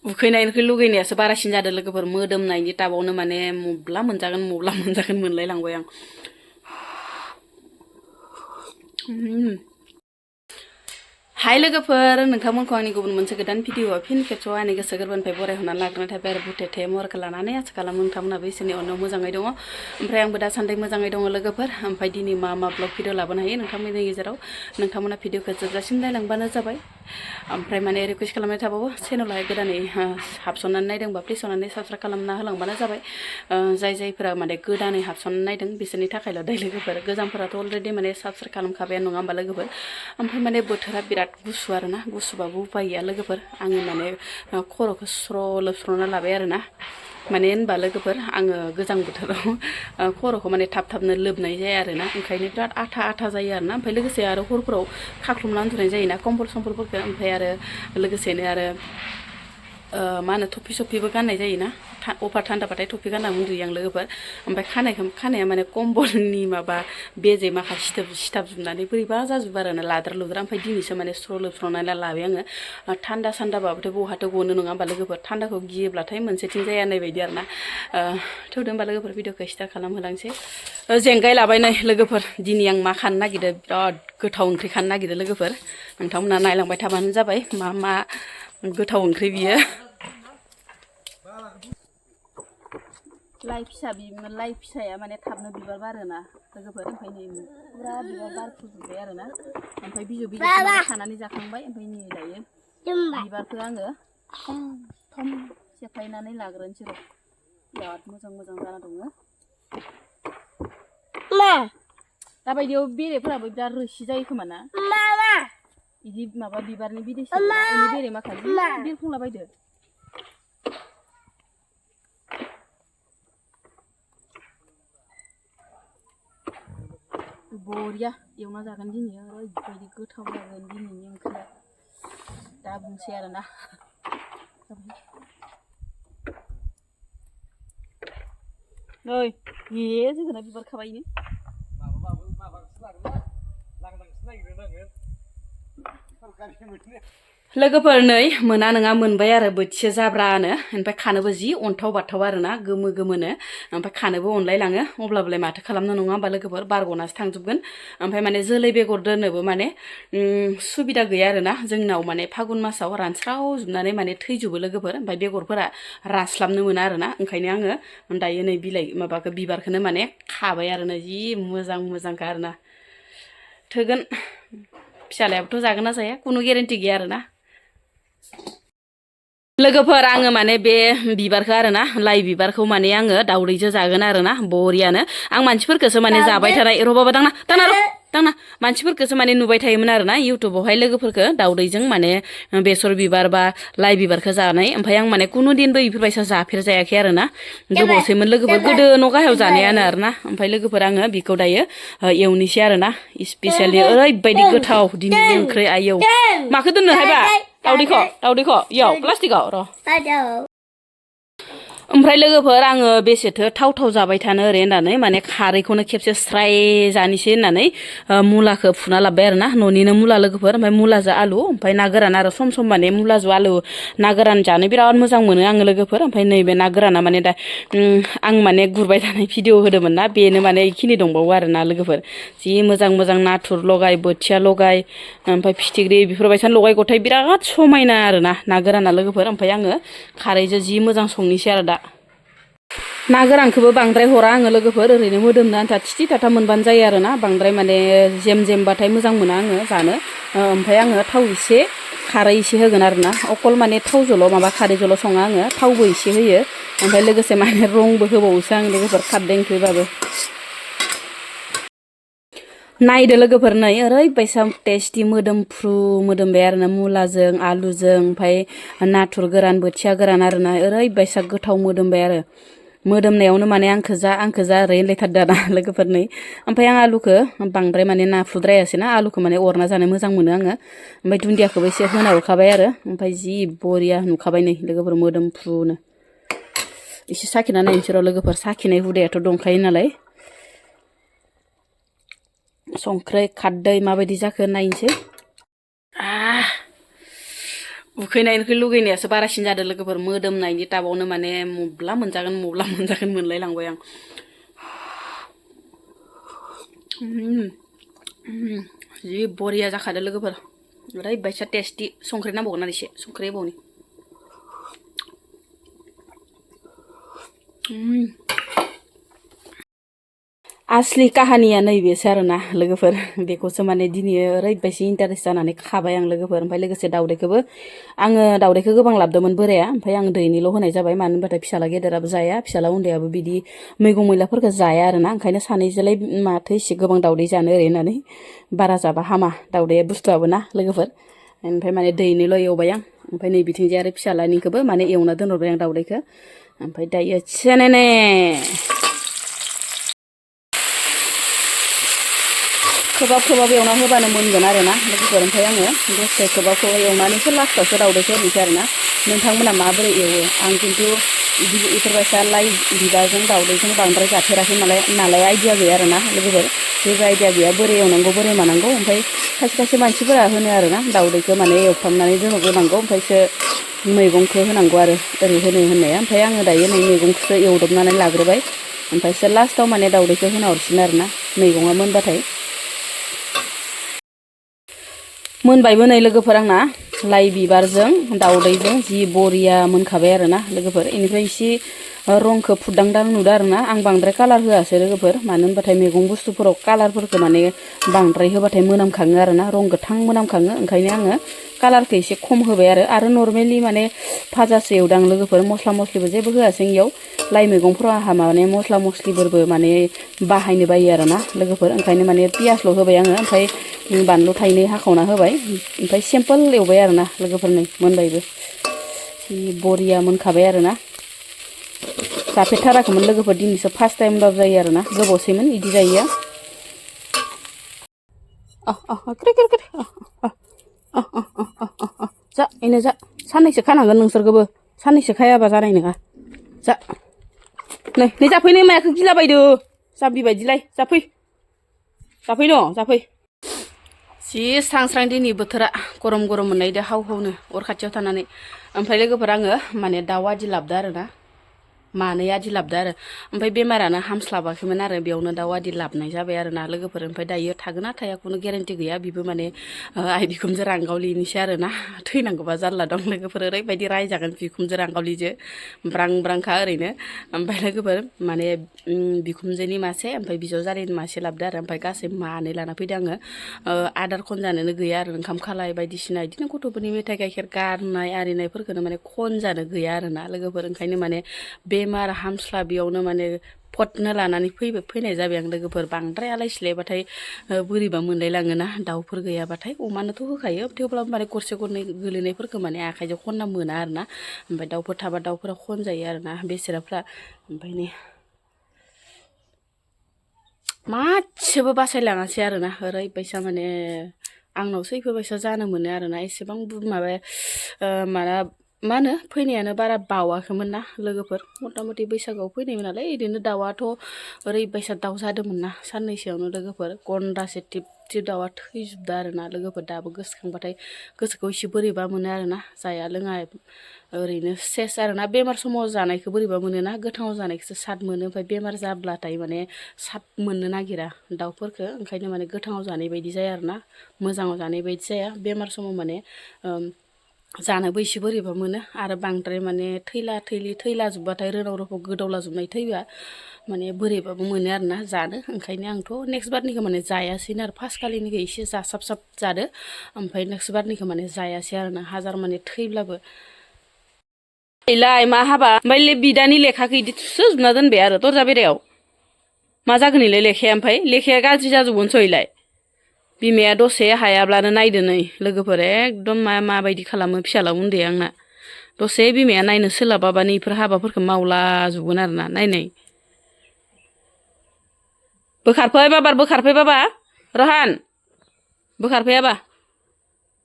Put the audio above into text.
उखैनायनिख्रुइ लुगैनायासो बारासिन जादों लोगोफोर मोदोमनायनि टाबावनो माने मब्ला मोनजागोन मोनलायलांबाय आं हाय लोगोफोर नोंथांमोनखौ आंनि गुबुन मोनसे गोदान भिडिअआव फिन खेबसेआव आंनि गोसो गोरबोनिफ्राय बरायहरनानै लाग्रोनाय थाबाय आरो बुथेथे महरखौ लानानै आसा खालामो नोंथांमोनाबो इसोरनि अननायाव मोजाङै दङ ओमफ्राय आंबो दासान्दि मोजाङै दङ लोगोफोर ओमफ्राय दिनै मा ब्लग भिडिअ लाबोनो हायो नोंथांमोननि गेजेराव नोंथांमोना भिडिअखौ जोबजासिम नायलांबानो जाबाय ओमफ्राय माने रिकुवेस्ट खालामनाय थाबावो चेनेलावहाय गोदानै हाबसननानै नायदोंबा प्लिज अननानै साबस्क्राइब खालामना होलांबानो जाबाय जायफोरा माने गोदानै हाबसननानै नायदों बिसोरनि थाखायल' दै लोगोफोर गोजामफोराथ' अलरेडि माने साबस्क्राइब खालामखाबाय नङा होमबा लोगोफोर ओमफ्राय माने बोथोरा बिराद गुसु आरोना गुसुबाबो उपाय गैया लोगोफोर आङो माने खर'खौ स्र' लोबस्र'ना लाबाय आरोना माने होनबा लोगोफोर आङो गोजां बोथोराव खर'खौ माने थाबनो लोबनाय जाया आरोना ओंखायनो बिराद आथा जायो आरोना ओमफ्राय लोगोसे आरो हरफोराव खाख्लुमना उन्दुनाय जायोना कम्बल सम्बलफोरखौ ओमफ्राय आरो लोगोसेनो आरो मा होनो थफि सफिबो गाननाय जायोना अफार थान्दाबाथाय थफि गानना उन्दुयो आं लोगोफोर ओमफ्राय खानाया माने कम्बलनि माबा बेजे माखासे सिथाबजोबनानै बोरैबा जाजोबो आरोना लाद्रा लुद्रा ओमफ्राय दिनैसो माने स्र' लोबस्र'नानै लाबाय आङो थान्दा सान्दाबाबोथ' बहाथो गनो नङा होमबा लोगोफोर थान्दाखौ गियोब्लाथाय मोनसेथिं जाया होननाय बायदि आरोना थौदो होमबा लोगोफोर भिडिअखौ स्टार्ट खालामहोलांसै जेंगाय लाबाय नै लोगोफोर दिनै आं मा खानो नागिरदों बिराद गोथाव ओंख्रि खानो नागिरदों लोगोफोर नोंथांमोना नायलांबाय थाबानो जाबाय मा गोथाव ओंख्रि बियो लाइ फिसाया माने थाबनो बिबार बारोना लोगोफोर ओमफ्राय नै पुरा बिबार बारफुजोब्बाय आरोना ओमफ्य बिजौ खानानै जाखांबाय ओमफ्राय नै दायो बिबारखौ आङो थम सेफायनानै लाग्रोनोसै र' बिराद मोजां जाना दङ दाबायदियाव बेरेफोराबो बिराद रोसि जायो खोमा ना बिदि माबा बिबारनि बिदैसो इनि बेरे माखासे बिरफुंला बायदो बरिया एवना जागोन दिनै ओरैबायदि गोथाव जागोन दिनैनि ओंख्रिया दा बुंसै आरोना नै जोगोनार बिबार खाबायनो लोगोफोर नै मोना नङा मोनबाय आरो बोथिसे जाब्रानो ओमफ्राय खानोबो जि अन्थाव बाथाव आरोना गोमोनो ओमफ्राय खानोबो अनलायलाङो अब्लाबोलाय माथो खालामनो नङा होमबा लोगोफोर बारग'नासो थांजोबगोन ओमफ्राय माने जोलै बेगर दोननोबो माने सुबिदा गैया आरोना जोंनाव माने फागुन मासाव रानस्रावजोबनानै माने थैजोबो लोगोफोर ओमफ्राय बेगरफोरा रास्लाबनो मोना आरोना ओंखायनो आङो दायो नै बिबारखौनो माने खाबाय आरोना जि मोजांखा आरोना थोगोन फिसालायाबोथ' जागोन ना जाया खुनु गेरेन्टि गैया आरोना लोगोफोर आङो माने बे बिबारखौ आरोना लाइ बिबारखौ माने आङो दावदैजों जागोन आरोना बरियानो आं मानसिफोरखौसो माने जाबाय थानाय रबाबा दांना मानसिफोरखौसो माने नुबाय थायोमोन आरोना इउटुबावहाय लोगोफोरखौ दावदैजों माने बेसर बिबार बा लाइ बिबारखौ जानाय ओमफ्राय आं माने कुनु दिनबो इफोरबायसा जाफेरजायाखै आरोना गोबावसैमोन लोगोफोर गोदो न' गाहायाव जानायानो आरोना ओमफ्राय लोगोफोर आङो बेखौ दायो एवनोसै आरोना स्पेसियेलि ओरैबायदि गोथाव दिनैनि ओंख्रि आयौ माखौ दोननो हायबा दावदैखौ इयाव प्लास्टिकआव र' ओमफ्राय लोगोफोर आङो बेसेथो थाव जाबाय थानो ओरै होननानै माने खारैखौनो खेबसे स्राय जानोसै होननानै मुलाखौ फुना लाबबाय आरोना न'निनो मुला लोगोफोर ओमफ्राय मुलाजों आलु ओमफ्राय ना गोरान आरो सम माने मुलाजों आलु ना गोरान जानो बिराद मोजां मोनो आङो लोगोफोर ओमफ्राय नैबे ना गोराना माने दा आं माने गुरबाय थानाय भिडिअ होदोंमोन ना बेनो माने इखिनि दंबावो आरोना लोगोफोर जि मोजां नाथुर लगाय बोथिया लगाय ओमफ्राय फिथिख्रि बेफोरबायदिनो लगाय गथाय बिराद समायना आरोना ना गोराना लोगोफोर ओमफ्राय आङो खारैजों जि मोजां संनोसै आरो दा ना गोरानखौबो बांद्राय हरा आङो लोगोफोर ओरैनो मोदोमनो आन्था थिथि थाथा मोनबानो जायो आरोना बांद्राय माने जेमबाथाय मोजां मोना आङो जानो ओमफ्राय आङो थाव एसे खारै एसे होगोन आरोना अकल माने थावजोंल' माबा खारैजोंल' सङा आङो थावबो एसे होयो ओमफ्राय लोगोसे माने रंबो होबावोसो आं लोगोफोर खारदै ओंख्रिबाबो नायदो लोगोफोर नै ओरैबायसा टेस्टि मोदोमफ्रु मोदोमबाय आरोना मुलाजों आलुजों ओमफ्राय नाथुर गोरान बोथिया गोरान आरोना ओरैबायसा गोथाव मोदोमबाय आरो मोदोमनायावनो माने आंखो जा ओरै होनलायथारदो ना लोगोफोर नै ओमफ्राय आं आलुखौ बांद्राय माने नाफुद्रायासैना आलुखौ माने अरना जानो मोजां मोनो आङो ओमफ्राय दुन्दियाखौबो एसे होना हरखाबाय आरो ओमफ्राय जि बरिया नुखाबाय नै लोगोफोर मोदोमफ्रुनो एसे साखिना नायनोसै र' लोगोफोर साखिनाय हुदायाथ' दंखायो नालाय संख्रै खारदै माबायदि जाखो नायनोसै उखैनायनिख्रुइ लुगैनायासो बारासिन जादों लोगोफोर मोदोमनायनि टाबावनो माने मब्ला मोनजागोन मोनलाय लांबाय आं जि बरिया जाखादो लोगोफोर ओरैबायसा टेस्टि संख्रि नांबावगोन आरो एसे संख्रि होबावनि आसलि काहानिया नैबेसो आरोना लोगोफोर बेखौसो माने दिनै ओरैबायसि इन्टारेस्ट जानानै खाबाय आं लोगोफोर ओमफ्राय लोगोसे दाउदैखौबो आङो दाउदैखौ गोबां लाबोदोंमोन बोराया ओमफ्राय आं दैनैल' होनाय जाबाय मानो होनबाथाय फिसाला गेदेराबो जाया फिसाला उन्दैयाबो बिदि मैगं मैलाफोरखौ जाया आरोना ओंखायनो सानैजोंलाय माथो एसे गोबां दाउदै जानो ओरै होननानै बारा जाबा हामा दाउदैया बुस्थुआबो ना लोगोफोर ओमफ्राय माने दैनैल' एवबाय आं ओमफ्राय नै बिथिंजाय आरो फिसालानिखौबो माने एवना दोनहरबाय आं दाउदैखौ ओमफ्राय दायो सेनेने खोबाब एवना होबानो मोनगोन आरोना लोगोफोर ओमफ्राय आङो दसे खोबाब एवनानैसो लास्टावसो दाउदैखौ होनोसै आरोना नोंथांमोना माबोरै एवो आं खिन्थु इफोरबायसा लाइ बिबारजों दाउदैजों बांद्राय जाफेराखै नालाय आइडिया गैया आरोना लोगोफोर जेबो आइडिया गैया बोरै एवनांगौ बोरै मानांगौ ओमफ्राय खायसे मानसिफोरा होनो आरोना दाउदैखौ माने एवफ्रामनानै दोननांगौ ओमफ्रायसो मैगंखौ होनांगौ आरो ओरै होननाया ओमफ्राय आङो दायो नै मैगंखौसो एवदबनानै लाग्रोबाय ओमफ्रायसो लास्टाव माने दाउदैखौ होना हरसिगोन आरोना मैगङा मोनबाथाय मोनबायबो नै लोगोफोर आंना लाइ बिबारजों दाउदैजों जि बरिया मोनखाबाय आरोना लोगोफोर इनिफ्राय एसे रंखौ फुरदांदां नुदों आरोना आं बांद्राय कालार होआसै लोगोफोर मानो होनबाथाय मैगं बुस्थुफोराव कालारफोरखौ माने बांद्राय होबाथाय मोनामखाङो आरोना रं गोथां मोनामखाङो ओंखायनो आङो कालारखौ एसे खम होबाय आरो नर्मेलि माने भाजासो एवदां लोगोफोर मस्ला मस्लिबो जेबो होआसै इयाव लाइ मैगंफोराव आंहा माने मस्ला मस्लिफोरबो माने बाहायनो बायो आरोना लोगोफोर ओंखायनो माने पियासल' होबाय आङो ओमफ्राय बानलु थाइनै हाखावना होबाय ओमफ्राय सिम्पोल एवबाय आरोना लोगोफोर नै मोनबायबो जि बरिया मोनखाबाय आरोना जाफेरथाराखैमोन लोगोफोर दिनैसो फार्स्ट टाइमबाबो जायो आरोना गोबावसैमोन बिदि जायैया जा इनो जा साननैसो खानांगोन नोंसोरखौबो साननैसो खायाबा जानाय नङा जा नै जाफै नै मायाखौ गिलाबायदो जाम्बि बायदिलाय जाफै न जाफै जि स्रां दिनै बोथोरा गरम मोननायदो हावनो अर खाथियाव थानानै ओमफ्राय लोगोफोर आङो माने दाउ आदि लाबोदो आरोना मानै आदि लाबोदो आरो ओमफ्राय बेमारानो हामस्लाबाखैमोन आरो बेयावनो दाउ आदि लाबोनाय जाबाय आरोना लोगोफोर ओमफ्राय दायो थागोना थाया खुनु गेरेन्टि गैया बिबो माने आइ बिखुमजो रांगावलिनिसो आरोना थैनांगौबा जारला दं लोगोफोर ओरैबायदि रायजागोन बिखुमजो रांगावलिजो ब्रांखा ओरैनो ओमफ्राय लोगोफोर माने बिखुमजोनि मासे ओमफ्राय बिजावजालिनि मासे लाबोदो आरो ओमफ्राय गासै मानै लाना फैदो आङो आदार खनजानोनो गैया आरो ओंखाम खालाय बायदिसिना बिदिनो गथ'फोरनि मेथाइ गाइखेर गारनाय आरिनायफोरखौनो माने खनजानो गैया आरोना लोगोफोर ओंखायनो माने बेमार हामस्लाबियावनो माने फटनो लानानै फैनाय जाबाय आं लोगोफोर बांद्राय आलाय सिलायबाथाय बोरैबा मोनलायलाङोना दाउफोर गैयाबाथाय अमानोथ' होखायो थेवब्लाबो माने गरसे गरनै गोलैनायफोरखौ माने आखाइजों खनना मोना आरोना ओमफ्राय दाउफोर थाबा दाउफोरा खनजायो आरोना बेसेराफ्रा ओमफ्राय नै मासेबो बासायलाङासै आरोना ओरैबायसा माने आंनावसो इफोरबायसा जानो मोनो आरोना एसेबां मा होनो फैनायानो बारा बावाखैमोन ना लोगोफोर मथा मथि बैसागोआव फैनायमोन नालाय ओरैनो दाउआथ' ओरैबायसा दाउ जादोंमोन ना साननैसोआवनो लोगोफोर गन्दासे टिप दाउआ थैजोबदो आरोना लोगोफोर दाबो गोसोखांबाथाय गोसोखौ एसे बोरैबा मोनो आरोना जाया लोङा ओरैनो सेस आरोना बेमार समाव जानायखौ बोरैबा मोनोना गोथाङाव जानायखौसो साद मोनो ओमफ्राय बेमार जाब्लाथाय माने साद मोननो नागिरा दाउफोरखो ओंखायनो माने गोथाङाव जानाय बायदि जाया आरोना मोजाङाव जानाय बायदि जाया बेमार समाव माने जानोबो एसे बोरैबा मोनो आरो बांद्राय माने थैलाजोबबाथाय रोनाव रोफाव गोदावलाजोबनाय थैबा माने बोरैबाबो मोनो आरोना जानो ओंखायनो आंथ' नेक्स्ट बारनिखौ माने जायासैनो आरो फार्स्ट खालिनिखौ एसे जासाब जादो ओमफ्राय नेक्स्ट बारनिखौ माने जायासै आरोना हाजार माने थैब्लाबो मा हाबा ओमफ्राय बिदानि लेखाखौ इदि थुसोजोबना दोनबाय आरो दरजा बेरायाव मा जागोन इलाय लेखाया ओमफ्राय लेखाया गाज्रि जाजोबगोनसो इलाय बिमाया दसे हायाब्लानो नायदो नै लोगोफोर एकदम माबायदि खालामो फिसाला उन्दैया आंना दसे बिमाया नायनो सोलाबाबानो इफोर हाबाफोरखौ मावलाजोबगोन आरोना नायनाय बोखारफै बाबार बोखारफै बाबा रहान बोखारफै बाबा